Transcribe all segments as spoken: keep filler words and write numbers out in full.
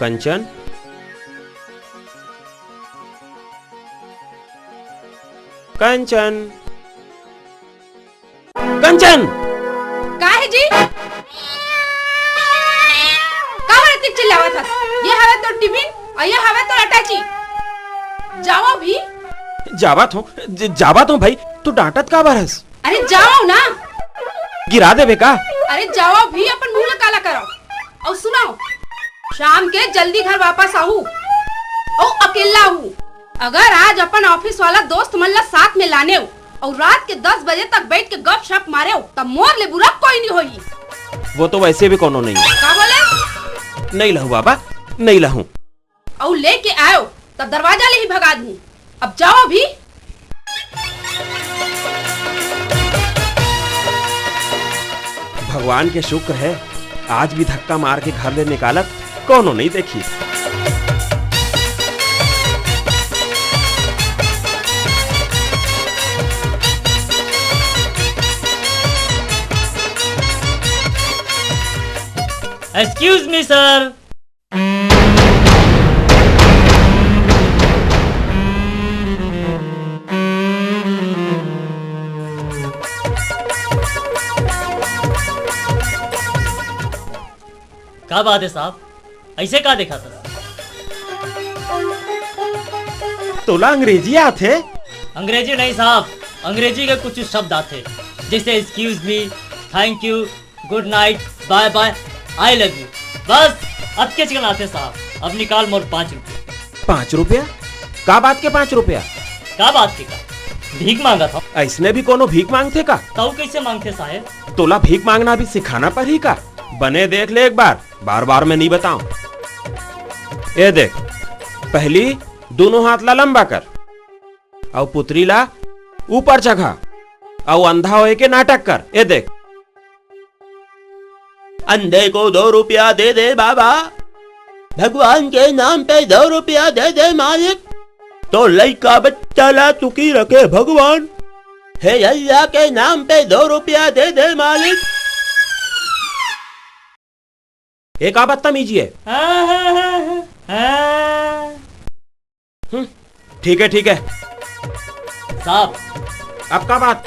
कंचन, कंचन, कंचन। का हे जी? काबर अतिक चिल्लावत हस? ये हवे तोर टिफिन अउ ये हवे तोर अटैची। जावव भी। जावत हंव, ज-, जावत हंव भाई, तैं डांटत काबर हस? अरे जावव ना। गिरा देबे का? अरे जावव भी, अपन मुंह ला काला करव। अउ सुनव, शाम के जल्दी घर वापस आहू अउ अकेल्ला आहू। अगर आज अपन ऑफिस वाला दोस्त मन ला साथ में लानेव अउ रात के दस बजे तक बइठ के गपशप मारेव, त मोर ले बुरा कोई नइ होही। वो तो वइसे भी कोनो नइ हे। का बोले? नइ लहूं बाबा, नइ लहूं। अउ लेके आएव, त दरवाजा ले ही भगा दूं। अब जावव भी। भगवान के शुक्र हे, आज भी धक्का मार के घर ले निकालत कोनो नइ देखिस। Excuse me, sir. का बात हे साहब, अइसे का देखत हस? तोला अंग्रेजी आथे? अंग्रेजी नहीं साहब, अंग्रेजी के कुछ शब्द आथे, जइसे excuse me, thank you, good night, bye bye, I love you। बस अतकेच कन आथे साहब। अब निकाल मोर पाँच रुपया। पाँच रुपया? का बात के पाँच रुपया? का बात के का? भीख मांगत हंव। अइसने भी कोनो भीख मांगथे का? तउ कइसे मांगथे साहेब? तोला भीख मांगना भी सिखाना परही का? बने देख ले एक बार, बार बार मैं नइ बतांव। ए देख, पहिली दूनों हाथ ला लंबा कर, अउ पुतरी ला ऊपर चघा, अउ अंधा होय के नाटक कर। ए देख, अंधे को दो रुपया दे दे बाबा, भगवान के नाम पे दो रुपया दे दे मालिक, तो लइका बच्चा ला सुखी रखे भगवान, हे अल्लाह के नाम पे दो रुपया दे दे मालिक। ए का बदतमीजी हे? हाँ, हाँ, हाँ, हाँ, हाँ। हम्म, ठीक हे, ठीक हे। साहब। अब का बात?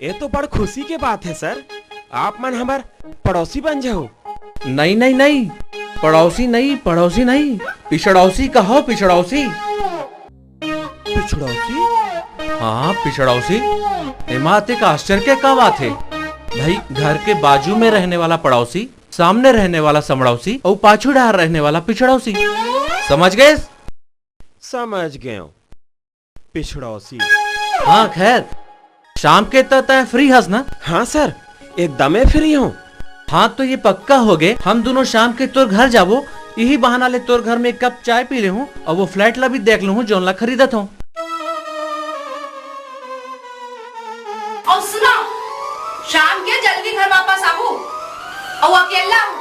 ए तो बड़ खुशी के बात हे सर, आप मन हमर पड़ोसी बन जाहू। नहीं, नहीं, नहीं, पड़ोसी नहीं, पड़ोसी नहीं, पिछड़ौसी कहो, पिछड़ौसी। पिछड़ौसी? हाँ, पिछड़ौसी। एमा अतेक आश्चर्य के का बात हे? भाई, घर के बाजू में रहने वाला पड़ौसी, सामने रहने वाला समड़ौसी अउ पाछू डहार रहने वाला पिछड़ौसी। समझ गए? समझ गए हंव। पिछड़ौसी। हाँ, खैर, शाम के त तैं free हस ना? हाँ सर, एकदमे free हंव। हाँ, तो ये पक्का होगे, हम दूनों शाम के तोर घर जाबो, इही बहाना ले तोर घर में एक कप चाय पी लेहूं अउ वो flat ला भी देख लूहूं, जौन ला खरीदत हंव। अउ सुनो, शाम के जल्दी घर वापस आहू, अउ अकेल्ला आहू।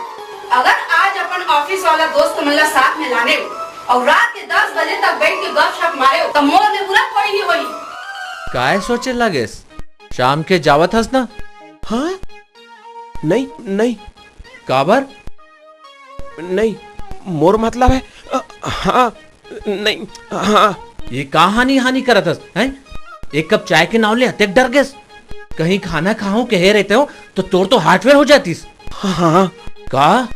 अगर आज अपन ऑफिस वाला दोस्त मन ला साथ में लानेव अउ रात के दस बजे तक बइठ के गपशप मारेव, त मोर ले बुरा कोई नइ होही। काय सोचे लागेस? शाम के जावत हस ना? हाँ? नहीं, नहीं। काबर? नहीं, मोर मतलब हे, अ, हाँ, नहीं, हाँ। ये का हानि हानि करत हस, हैं? एक कप चाय के नाव ले अतेक डर गेस। कहीं खाना खाहूं कहे रहितेंव, त तोर तो heart fail हो जातिस। हाँ। का?